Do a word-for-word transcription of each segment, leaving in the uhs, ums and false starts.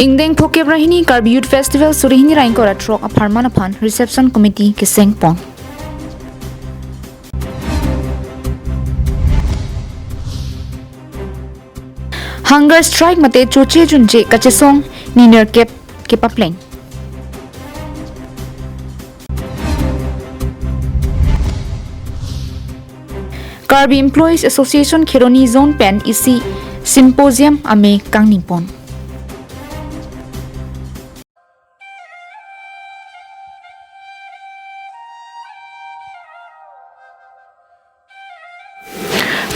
Ingdeng phokep ra hini Karbi Youth Festival suri hini ra ingkoi ra throk apharman aphan Reception Committee kesengpon. Hunger strike mate choche junche kachesong ni nerkep kepapleng. Karbi Employees Association Kheroni Zone pen isi symposium ame kangnipon.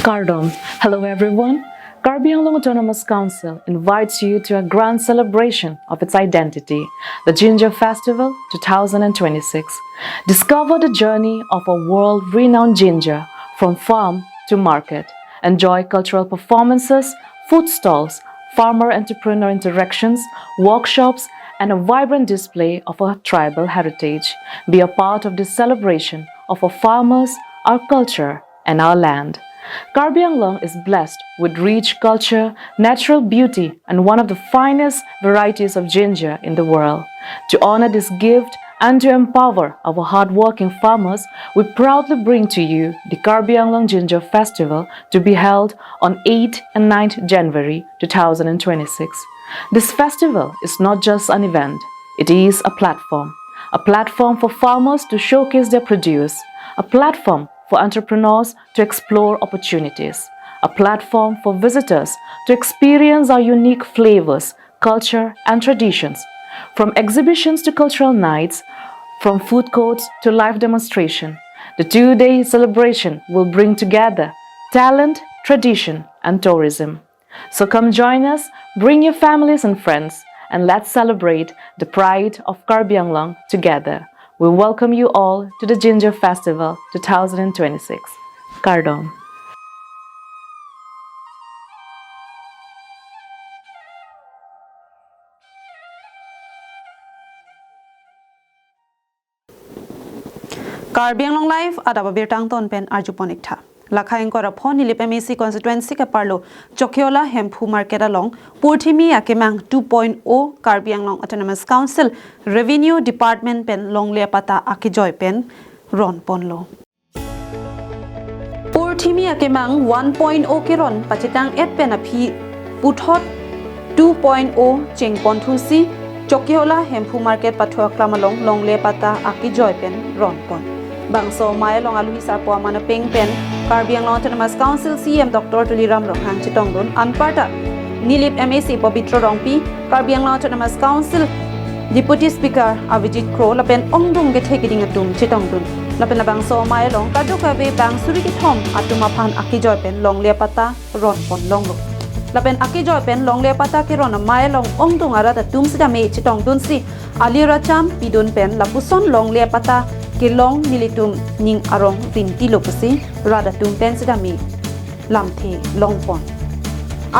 Kardom. Hello everyone. Karbi Anglong Autonomous Council invites you to a grand celebration of its identity, the Jinja Festival two thousand twenty-six. Discover the journey of a world-renowned Jinja from farm to market. Enjoy cultural performances, food stalls, farmer-entrepreneur interactions, workshops, and a vibrant display of our tribal heritage. Be a part of this celebration of our farmers, our culture, and our land. Karbi Anglong is blessed with rich culture, natural beauty, and one of the finest varieties of jinja in the world. To honor this gift and to empower our hardworking farmers, we proudly bring to you the Karbi Anglong Jinja Festival, to be held on eighth and ninth January two thousand twenty-six. This festival is not just an event, it is a platform. A platform for farmers to showcase their produce, a platform for entrepreneurs to explore opportunities, a platform for visitors to experience our unique flavors, culture, and traditions. From exhibitions to cultural nights, from food courts to live demonstration, the two-day celebration will bring together talent, tradition, and tourism. So come join us, bring your families and friends, and let's celebrate the pride of Karbi Anglong together. We welcome you all to the Jinja Festival two thousand twenty-six. Kardom. Karbi Anglong Live adap abirta angton pen arjupon ik tha. Lakha ingkoi ra pho Nilip M A C constituency ke-arlo Chokiola Hemphu Market along Purthimi Akemang two point o Karbi Anglong Autonomous Council Revenue Department pen longle apatta akejoi pen ronponlo. Purthimi Akemang one point o keron pachetang et pen aphi puthot two point o chengponthusi Chokiola Hemphu Market pathu aklam along longle apatta akejoi pen ronpon. Bangso amei along alohi sarpo aman apeng pen Karbi Anglong Autonomous Council C E M Doctor Tuliram Ronghang chetongdun, anparta Nilip M A C Pobitro Rongpi, Karbi Anglong Autonomous Council Deputy Speaker Avijit Kro lapen ongdung kethe keding atum chetongdun. Lapen labangso amei along kadokave bang suri kethom atum aphan akejoi pen longle apatta ronpon longlo. Lapen akejoi pen longle apatta keron amei along ongdung arat atum sitame chetongdunsi alir acham pidun pen lapuson longle apatta kelong nelitum ning arong rintilo pusi rat atum pen sitame lamthe longpon.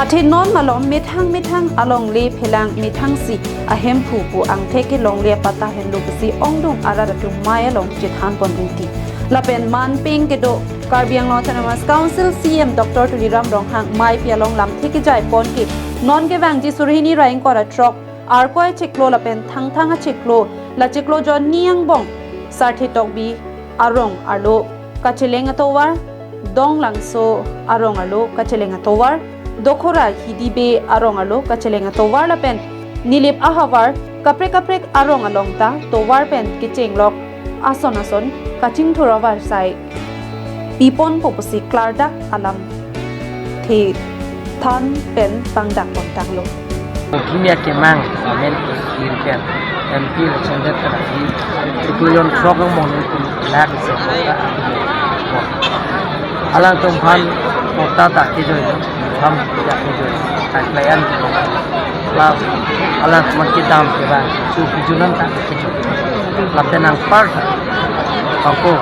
Athe non malom methang methang alongle phelang methangsi ahemphu pu angthek ke longle apatta henlo pusi ongdung arat atum amei along chethanpon riti. Lapen manpeng kedo Karbi Anglong Autonomous Council C E M Doctor Tuliram Ronghang amei pi along lamthe kejaipon ke non kevangji suri hini ra ingkoi ra throk Arkoi achiklo lapen Thangthang achiklo, la chiklo jonni angbong Sarthe Tokbi arong arlo kacheleng atovar, Donglangso arong arlo kacheleng atovar, Dokhora Hidibe arong arlo kacheleng atovar lapen Nilip ahavar kaprek kaprek arong along ta tovar pen kechenglok ason ason kachingthur avarsai piponpo pusi klardak alamthe than pen pangdakpon tanglo. Purthimi Akemang, amen, Sir M P election det kada si, chiklo jon throk angbong nelitum lak se patta. Alangtum aphan patta ta kejoi, ham ta kejoi, tak layan kejoi. Plus alangtum kedam keba, su kejunan ta kejoi. Lapen anparta, ako,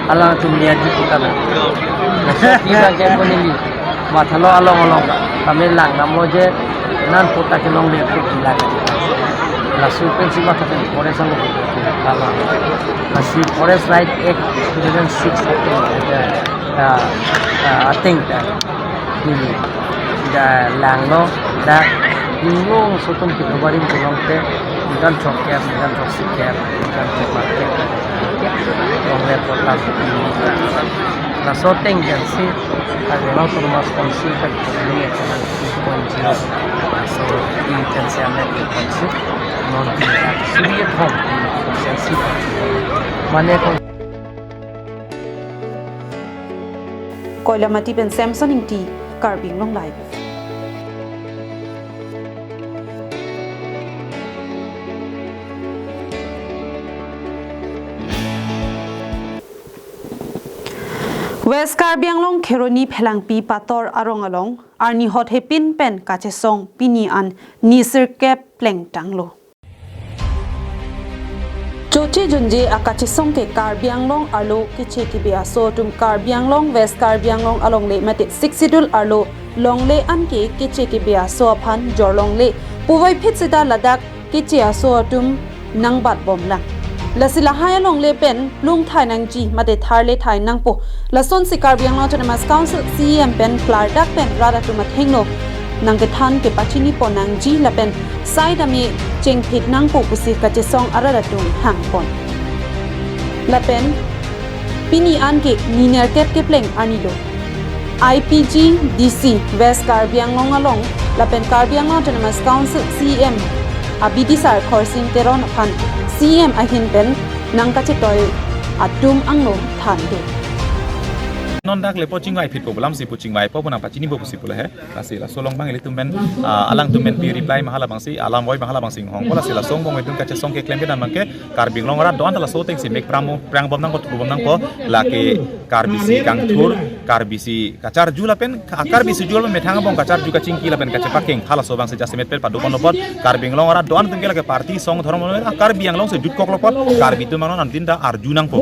alangtum liaji puta na. Nasi bangke konili, mathalo along along, kami lang namlo je, non patta kelongle pu bilang. Laso pensi matha pen forest along. Lasi Forest Right Act two thousand six, uh, uh, I think, uh, neli, da langlo, da Inglong aso atum kidobari pulote, ningkan chokep, ningkan choksitep, ningkan chokmartep, longle potas, laso ateng pensi, Karbi Anglong Autonomous Council pen kami akan two point zero, laso ateng pensi amet two point zero, non tingkat suri thom, pensi, mane kon Koilamati pen Samson Ingti, Karbi Anglong Live. West Karbi Anglong Kheroni Phelangpi Pator arong along arni hothepin pen kachesong pini an ni sirkep plengtanglo. Choche junje akachesong ke Karbi Anglong arlo keche kebe aso atum Karbi Anglong, West Karbi Anglong alongle mate Sixth Schedule arlo longle anke keche kebe aso aphan jorlongle puvoiphit seta ladak keche aso atum nangbatbomlang. Lasi lahai alongle pen plung thai nangji mate tharle thai nangpo. Lasonsi Karbi Anglong Autonomous Council C E M pen klardak pen rat atum athengno nangkethan kepachinipon nangji lapen sai dame chengphit nangpo pusi kachesong arat atum hangpon. Lapen pini anke ni nerkep kepleng arnilo. I P G D C West Karbi Anglong along lapen Karbi Anglong Autonomous Council C E M abidi sar Khorsing Teron aphan C E M ahin pen nangkachetoi atum angno thandet. Non dak lepo chingvaiphitpo pu alamsi pu chingvaipo pu nangpachinipo pusi pu lahe. Lasi laso along abang ilitum pen, ah, alangtum pen pi reply ma halabangsi, alam voi ma halabangsi inghongpo, lasi laso angbong ilitum kachesong keklem kedam abangke Karbi Anglong arat do-an ta laso atengsi mek pramo, prangbom nangpo, thubom nangpo, lake Karbi si kangthur, Karbi si kacharju lapen, ka-, Karbi si jul methang angbong kacharju kachingki lapen kachepakeng, halaso abangsi jasemet pen padoponlo apot, Karbi Anglong arat do-an atumke lake party song dhorom, Karbi Anglong si jutkoklo apot, Karbi atum angno nantin ta arju nangpo.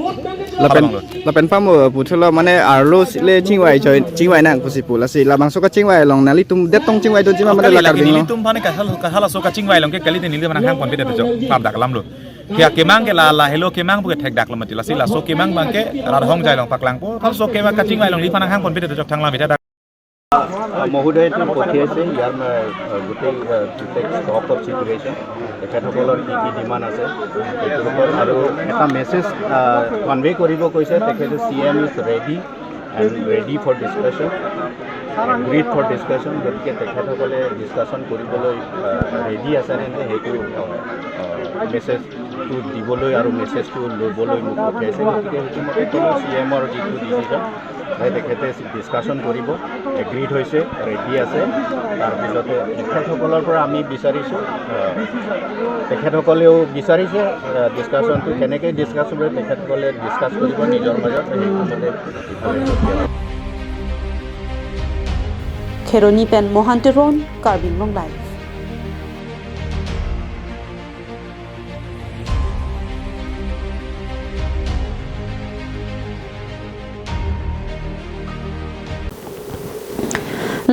Lapen, halabanglo. Lapen pamo puthelo mane arlo si le chingvai join, chingvai nang pusi pu, lasi labangso kachingvai along nanglitum det tong chingvai doji ma mane la Karbi Anglong. Nelitum aphan ke hal-, halaso kachingvai along ke kali nelitum aphan hangponpedet chok, pap dak alamlo. Ke kemang ke la, la helo kemang puke thekdaklo mati, lasi laso kemang abangke rat ahongjai along paklangpo, halaso kemang kachingvai along neliphan hangponpedet chok, thanglam ita dak. আহ, মহোদয়টো পঠিয়াইছে, ইয়াৰ, আহ, গোটেই, আহ, গোটেই stock of situation, তেখেতসকলৰ কি কি ডিমাণ্ড আছে, সেইটোৰ ওপৰত আৰু এটা মেছেজ, আহ, কনভে কৰিব কৈছে। তেখেতে C M is ready and ready for discussion, agreed for discussion। গতিকে তেখেতসকলে ডিছকাশ্যন কৰিবলৈ, আহ, ৰেডি আছে নে নাই, সেইটো, আহ, আহ, মেছেজটো দিবলৈ আৰু মেছেজটো ল'বলৈ মোক পঠিয়াইছে। গতিকে সেইমতে ক'লো, চি এমৰ যিটো ডিচিজন, হয়, তেখেতে ডিছকাশ্যন কৰিব, এগ্ৰিড হৈছে, ৰেডি আছে। তাৰপিছতে তেখেতসকলৰ পৰা আমি বিচাৰিছোঁ, আহ, তেখেতসকলেও বিচাৰিছে, আহ, ডিছকাশ্যনটো কেনেকৈ ডিছকাছ হ'ব, তেখেতসকলে ডিছকাছ কৰিব নিজৰ মাজত, সেইমতে। Kheroni pen Mohan Teron, Karbi Anglong Live.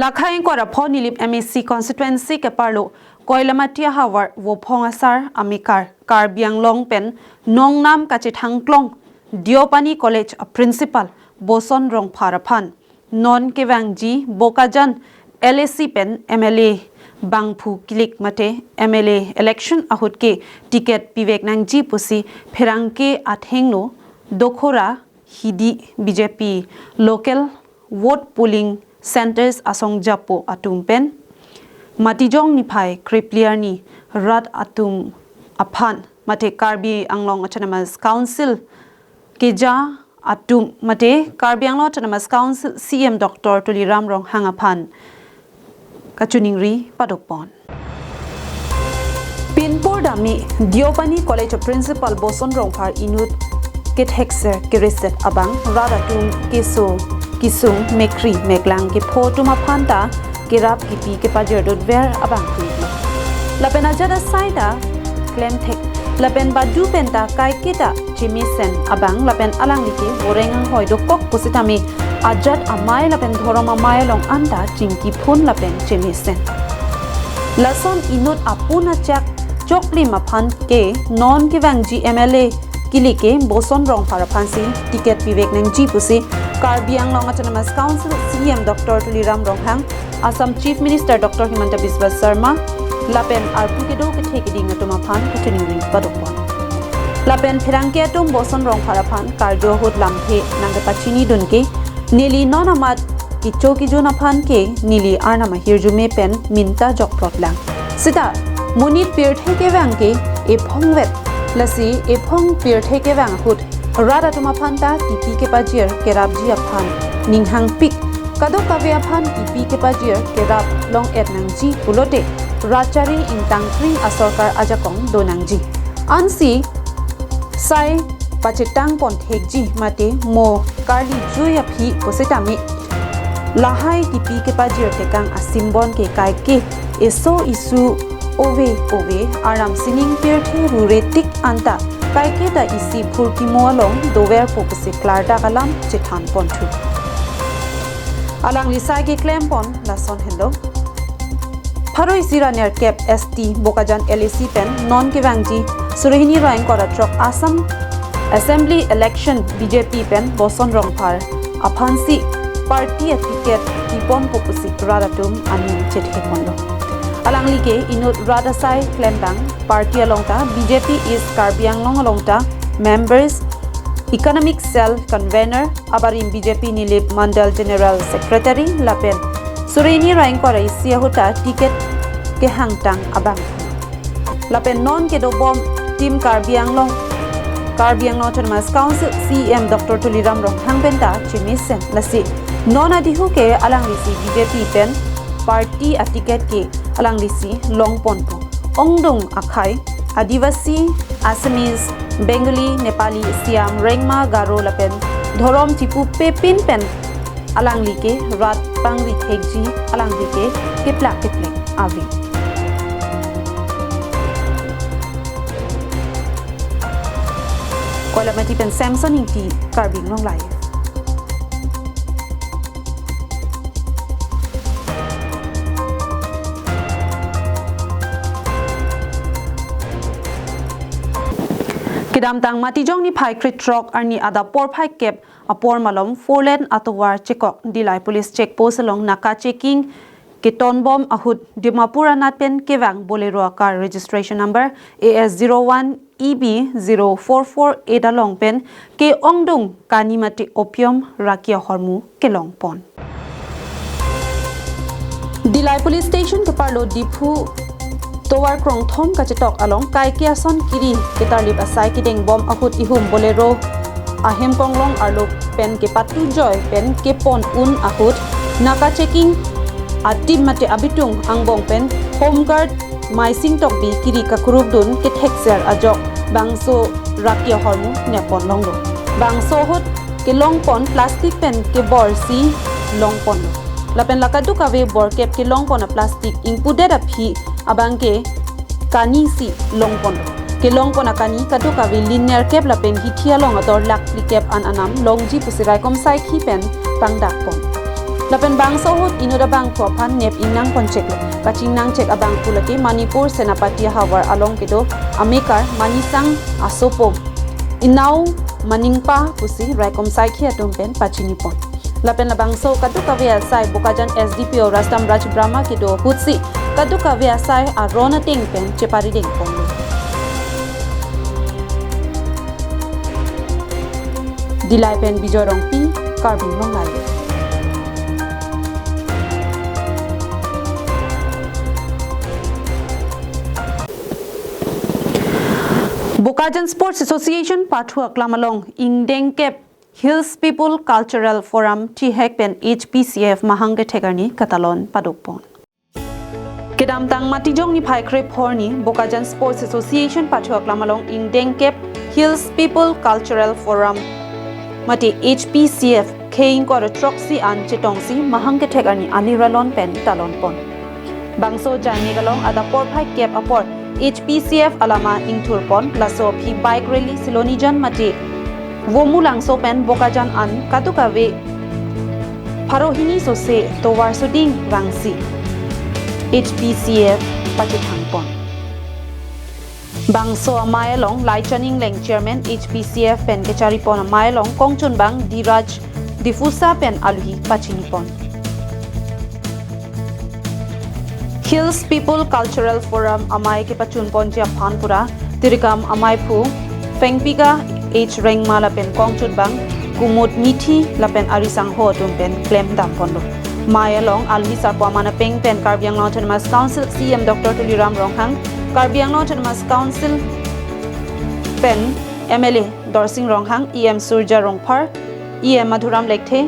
Lakha ingkoi ra pho Nilip M A C constituency keparlo Koilamati ahavar Vophong asar amekar Karbi Anglong pen nongnam kachethangklong Deopani College a Principal Boson Rongphar aphan non kevangji Bokajan L A C pen M L A bangphu kilik mate M L A election ahut ke ticket pivek nangji pusi pherangke athengno Dokhora Hidi B J P local vote polling centres asong japo atum pen Matijong niphai krepli arni rat atum aphan mate Karbi Anglong Autonomous Council keja atum mate Karbi Anglong Autonomous Council C M Doctor Tuliram Ronghang aphan kachiningri padokpon. Pinpur dami Deopani College Principal Boson Rongphar inut kethekser kereset abang rat atum keso kisung mekri meklang kepho atum aphan ta kerap kipi kepajirdutver abang tuitlo. Lapen ajat asai ta klemthek. Lapen badu pen ta kaiketa chemesen abang lapen alangli ke voreng anghoi dokok pusitame ajat amei lapen dhorom amei along anta chingkiphun lapen chemesen. Lason inut apun achak choklim aphan ke non kevangji M L A kilik ke Boson Rongphar aphansi ticket pivek nangji pusi Karbi Anglong Autonomous Council C M Doctor Tuliram Ronghang, Assam Chief Minister Doctor Himanta Biswa Sarma, lapen arpu kedo kethe keding atum aphan kachiningri padokpon. Lapen pherangke atum Boson Rongphar aphan karju ahut lamthe nangkepachinidun ke neli non amat kecho kejun aphan ke neli arnam ahirjume pen minta jokplot lang. Seta monit pirthe kevang ke ephong vet, lasi ephong pirthe kevang ahut rat atum aphan ta kipi kepajir kerapji aphan ninghangpik, kadokave aphan kipi kepajir kerap long-et nangji pulote rat chari ingtangkring asorkar ajakong do nangji. Ansi sai pachetangpon thekji mate mo karli jui aphi pusitame lahai kipi kepajir tekang asimbon ke kaike eso isu ove ove aram sining pirthe rure tik anta kaike ta isi phurkimo along doverpo pusi klardak alam chethanponthu. Alangli sai keklempon lason henlo. Pharo isi ra nerkep S T Bokajan L A C pen non kevangji surhini ra ingkoi ra throk Assam Assembly Election B J P pen Boson Rongphar aphansi party aticket piponpo pusi rat atum aning chethe ponlo. Alangli ke inut rat asai klembang party along ta B J P East Karbi Anglong along ta members, economic cell convener, abarim B J P Nilip Mandal General Secretary lapen surhini ra ingkoi ra isi ahut ta ticket kehangtang abang. Lapen non kedobom Team Karbi Anglong, Karbi Anglong Autonomous Council C E M Doctor Tuliram Ronghang pen ta chemesen, lasi non adihu ke alanglisi B J P pen party aticket ke alanglisi longponpo. Ongdung akhei, Adivasi, Assamese, Bengali, Nepali, Siam, Rengma, Garo lapen dhorom chipupe pin pen alangli ke rat pangri thekji, alangli ke keplak keplek ave. Koilamati pen Samson Ingti, Karbi Anglong Live. Kedamtang Matijong niphai krethrok arni adap porphai kep apor malom four lane atovar chekok Dillai Police Check Post along naka checking ketonbom ahut Dimapur anat pen kevang Bolero acar registration number A S zero one E B zero four four eight along pen ke-ongdung kani mate opium raki ahormu kelongpon. Dillai Police Station keparlo Diphu tovar krongthom kachetok along kaike ason kiri ketarlip asai kedengbom ahut ihum Bolero ahem konglong arlo pen kepatu joi pen kepon un ahut naka checking a-team mate abitung angbong pen Home Guard Maising Tokbi kiri kakurukdun kethekser ajok bangso raki ahormu nepon longlo. Bangso ahut kelongpon plastic pen kebor si longponlo. Lapen la kadokave borkep kelongpon a-plastic ingpudet aphi abangke kani si longponlo. Kelongpon akani kadokave lin nerkep lapen hithi along ador lakh phlikep an anam longji pusi raikom saikhi pen pangdakpon. Lapen bangso ahut inut abangphu aphan nep ingnangponcheklo. Kachingnangchek abangphu lake Manipur Senapati ahavar along kedo amekar Manisang asopo Inau Maningpa pusi raikom saikhi atum pen pachinipon. Lapen labangso kadokave asai Bokajan S D P O Rastam Raj Brahma kedo ahutsi kadokave asai aron ateng pen cheparidengponlo. Dillai pen Bijoy Rongpi, Karbi Anglong Live. Bokajan Sports Association pathu aklam along ingdeng kep Hills People Cultural Forum thihek pen H P C F mahang kethek arni katalon padokpon. Kedamtang Matijong niphai krephor arni Bokajan Sports Association pathu aklam along ingdeng kep Hills People Cultural Forum mate H P C F khei ingkoi ra throksi an chetongsi mahang kethek arni aliralon pen talonpon. Bangso Jaimek along adap porphai kep apor H P C F alama ingthurpon, laso aphi bike rally Silonijan mate Vomulangso pen Bokajan an kadokave pharo hini sose tovar soding vangsi H P C F pachethangpon. Bangso amei along Laichaning Leng Chairman H P C F pen kecharipon amei along kongchunbang Diraj Difusa pen aluhi pachinipon. Hills People Cultural Forum amei kepachunponji aphan pura tirikam ameiphu Pengpika H Rengma lapen kongchutbang Kumud Mithi lapen ari sangho atum pen klemdamponlo. Mei along alhi sarpo aman apeng pen Karbi Anglong Autonomous Council C E M Doctor Tuliram Ronghang, Karbi Anglong Autonomous Council pen M L A Dorsing Ronghang, E M Surjya Rongphar, E M Madhuram Lekthe,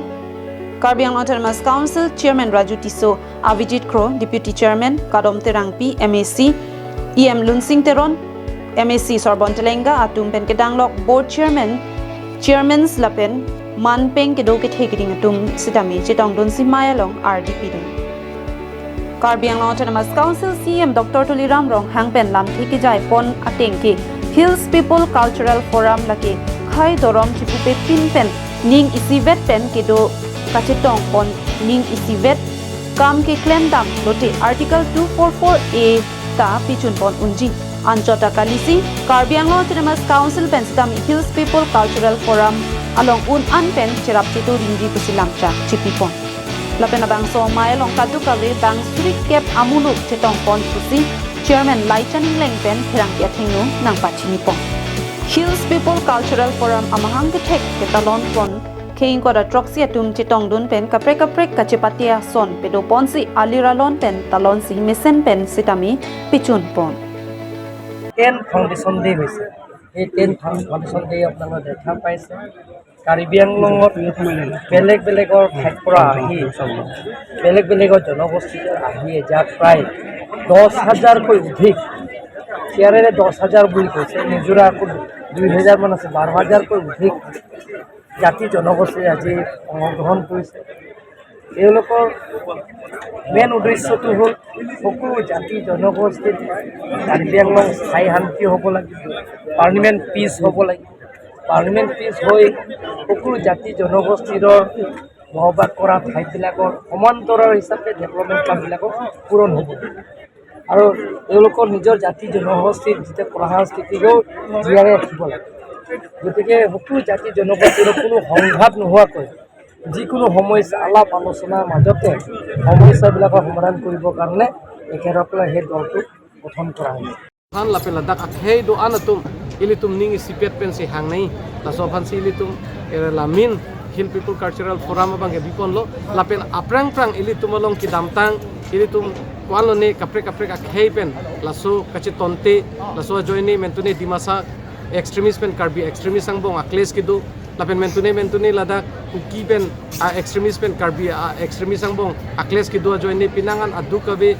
Karbi Anglong Autonomous Council Chairman Raju Tisso, Avijit Kro, Deputy Chairman, Kadom Terangpi, M A C, E M Lunsing Teron, M A C Sorbon Telenga atum pen kedanglok Board Chairman, Chairmans lapen manpeng kedo kethe keding atum sitame chetongdunsi mei along ardi pidun. Karbi Anglong Autonomous Council C E M Doctor Tuliram Ronghang pen lamthe kejaipon ateng ke Hills People Cultural Forum lake khei dorom chipupepin pen ning isivet pen kedo kachetongpon ning isivet kam keklemdam lote Article two four four A ta pichunpon unji. Anchot ta kalisi Karbi Anglong Autonomous Council pen sitame Hills People Cultural Forum along un-an pen cherap chetu rinji pusi lamchak chipipon. Lapen labangso mei along kadokave bang suri kep amuluk chetongpon pusi Chairman Laichan Engleng pen pherangke athengno nangpachinipon. Hills People Cultural Forum amahang kethek ketalonpon khei ingkoi ra throksi atum chetongdun pen kaprek kaprek kachepate ason pedoponsi alir alon pen talonsi mesen pen sitame pichunpon. Ten foundation day হৈছে। এই ten foundation day আপোনালোকে দেখা পাইছে, কাৰ্বি আংলঙত বেলেগ বেলেগৰ ঠাইৰ পৰা আহি, বেলেগ বেলেগৰ জনগোষ্ঠীৰ আহি এজাক প্ৰায় দহ হাজাৰকৈ অধিক, চিয়াৰেৰে দহ হাজাৰ বুলি কৈছে, নিজৰা আকৌ দুই হাজাৰমান আছে, বাৰ হাজাৰকৈ অধিক জাতি জনগোষ্ঠীয়ে আজি অংশগ্ৰহণ কৰিছে। তেওঁলোকৰ মেইন উদ্দেশ্যটো হ'ল সকলো জাতি জনগোষ্ঠীত কাৰ্বি আংলং স্থায়ী শান্তি হ'ব লাগিব, পাৰ্মানেণ্ট পিচ হ'ব লাগিব। পাৰ্মানেণ্ট পিচ হৈ সকলো জাতি জনগোষ্ঠীৰ বসবাস কৰা ঠাইবিলাকৰ সমান্তৰাল হিচাপে ডেভেলপমেণ্ট কামবিলাকক পূৰণ হ'ব। আৰু তেওঁলোকৰ নিজৰ জাতি জনগোষ্ঠীৰ যিটো কলা সংস্কৃতিকো জীয়াই ৰাখিব লাগে। গতিকে সকলো জাতি জনগোষ্ঠীৰ কোনো সংঘাত নোহোৱাকৈ যিকোনো সমস্যা আলাপ আলোচনাৰ মাজতে সমস্যাবিলাকৰ সমাধান কৰিবৰ কাৰণে তেখেতসকলে সেই দলটো গঠন কৰা হৈছে। Han lapen ladak akhei do-an atum ilitum ning isipet pensi hangnei, laso aphansi ilitum, eh, la main Hill People Cultural Forum abang ke biponlo, lapen aphrang phrang ilitum along kedamtang ilitum ko-an lone kaprek kaprek akhei pen laso kachetonte, laso ajoine mentune Dimasa extremist pen Karbi extremist angbong a-clash kedo, lapen mentune mentune ladak Kuki pen a-extremist pen Karbi a-extremist angbong a-clash kedo ajoine penang an aduk ave,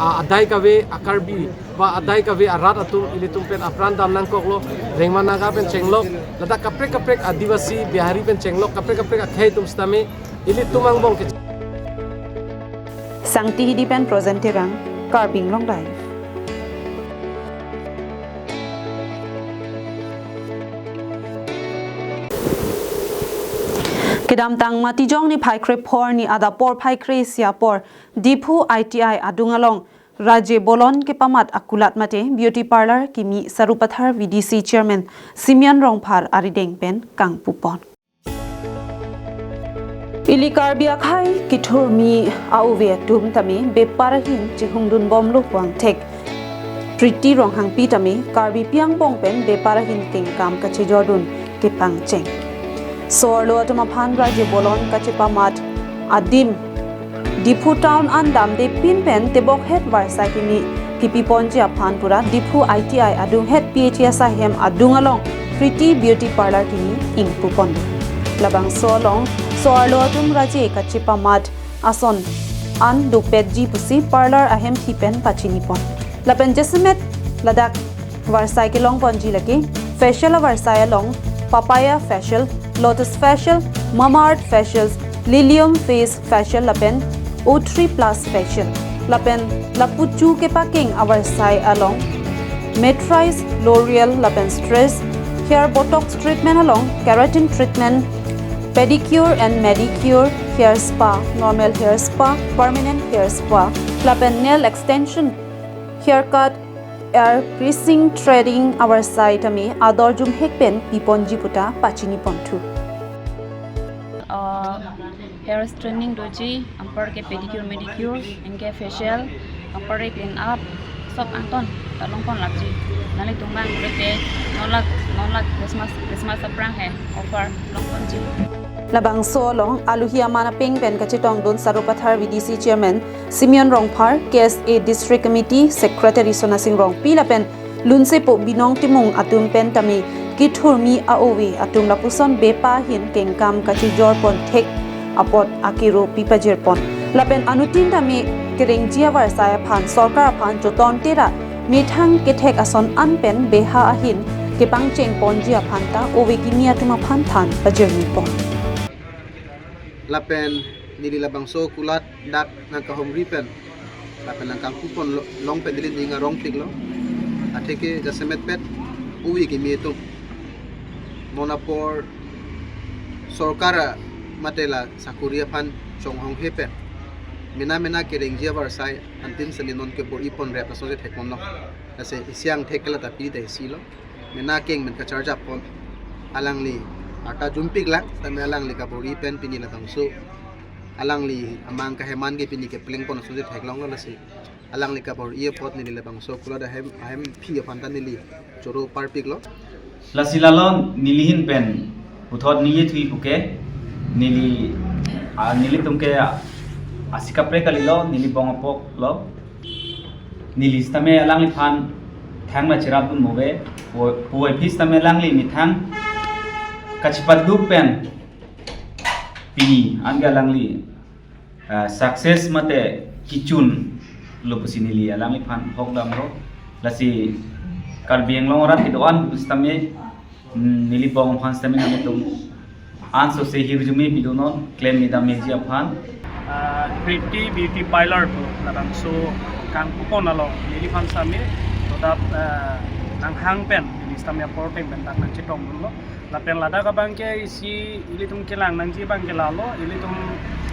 a-, adai kave a-Karbi ba adai kave arat atum ilitum pen apran dam nangkoklo, Rengma Naga pen chenglok, ladak kaprek kaprek Adivasi Bihari pen chenglok, kaprek kaprek akhei atum sitame ilitum angbong ke. Sangti Hidi pen Projen Terang, Karbi Anglong Live. Kedamtang Matijong niphai krepho arni adap porphai kre-isi apor Diphu I T I adung along Raje Bolon kepamat akulat mate beauty parlour kimi Sarupathar V D C chairman Simeon Rongphar arideng pen kangpupon. Ili Karbi akhei kethurmi a-uve atum tame bepar ahin chihungdun bomlo puangthek Priti Ronghangpi tame Karbipi angbong pen bepar ahin kengkam kachejordun kepangcheng. So-arlo atum aphan Raje Bolon kachepamat adim Diphu town an damde pin pen tebokhet varsai kimi kipiponji aphan pura Diphu I T I adunghet P H S ahem adung along Priti Beauty Parlour kimi ingpupon. Labangso along so-arlo atum Raje kachepamat ason an dopetji pusi parlour ahem thi pen pachinipon. Lapen jasemet ladak varsai kelongponji lake facial avarsai along Papaya Facial, Lotus Facial, Mamaearth Facials, Lilium Face Facial lapen O three Plus Facial. Lapen lapu chu kepakeng avarsai along Matrice, L'Oreal lapen Stress, Hair Botox Treatment along Keratin Treatment, Pedicure and Manicure, Hair Spa, Normal Hair Spa, Permanent Hair Spa, lapen Nail Extension, Haircut, Air Piercing, Threading avarsai tame ador jumhek pen piponji puta pachiniponthu. Uh, hair straightening doji, anparke pedicure, manicure, anke facial, Kapar clean up, sob angton ta longpon lakji. Nanglitum bang rete non lak non lak Christmas Christmas aphrang he offer longponji. Labangso along aluhi aman apeng pen kachetongdun Sarupathar V D C Chairman Simeon Rongphar, K S A District Committee Secretary Sonasing Rongpi lapen lunsepo Binong Timung atum pen tame kethurmi a-ove atum lapuson bepa ahin kengkam kachijorpon thek apot akero pipajirpon. Lapen anuttin tame kerengji avarsai aphan sorkar aphan choton tera methang kethek ason an pen beha ahin kepangchengponji aphan ta ove kimi atum aphan than pajirmipon. Lapen neli labangso kulat dak nangkahumri pen lapen nangkangkupon lo- long pen neli ning arong piklo. Atheke jasemet pet ove kimi atum non apor sorkar a- mate la sakori aphan chonghong he pen mena mena kerengji avarsai antin sani non kebor-ipon rep aso je thekmon lo. Lasi isi angthek ke la ta pini ta isi lo. Mena keng men kacharjapon. Alangli arta jumpik lang, tame alangli kabor-i pen pini labangso alangli amang kaheman ke pini keplengpon aso je theklonglo lasi. Alangli kabor-i apot neli labangso kulat ahem ahem phi aphan ta neli choro parpiklo. Lasi lalo neli ahin pen puthot neli thui puke neli ah, nelitum ke ah, asi kaprek kalilo, neli bong apok lo. Neli sitame alangliphan thang la cherapdun mo ave, pu- puvoiphit sitame alangli methang kachepaduk pen pini anke alangli ah, success mate kechun lo pusi neli alangliphan hokdamlo. Lasi Karbi Anglong arat kedo-an sitame, mm, neli bong aphan sitame nanglitum ansose hirjume pidonon klem nidam meji aphan. Ah, Pretty Beauty Parlor pu labangso kangkupon along neliphan sitame ladak ah, nanghang pen neli sitame apor ateng pen dak nangchetongdunlo. Lapen ladak abangke isi ilitum kelang nangji abangke lalo, ilitum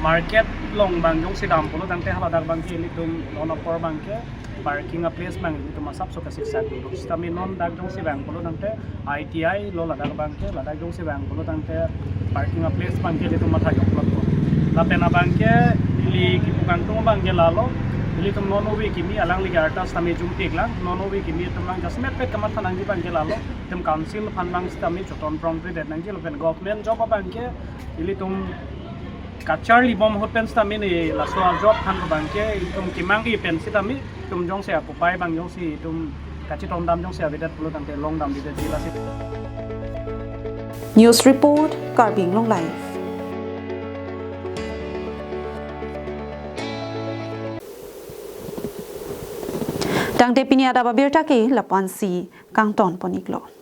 market along bang jongsi dam pulo tangte haladak abangke ilitum non apor abangke parking a-place abang ilitum asapso kasiksak dun. Sitame non dak jongsi vang pulo tangte I T I lo ladak abangke, ladak jongsi vang pulo tangte parking a-place abangke ilitum matha jokplot po. Lapen abangke ili kipu kangtung abangke lalo, ilitum non ove kimi alangli ke arta sitame jumpik lang, non ove kimi atum lang jasemet pet kamatha nangji abangke lalo, itum council aphan bang sitame choton prongpredet nangji lapen government job abangke ilitum kacharlibom ahut pen sitame ne laso a-job aphan abangke itum kemang-i pen sitame itum jongsi akopai bang jongsi itum kachetongdam jongsi avedet pulo tangte longdamdedet ji lasi. News report, Karbi Anglong Live. Tangte pini adap abirta ke lapu-ansi kangtonpon-iklo.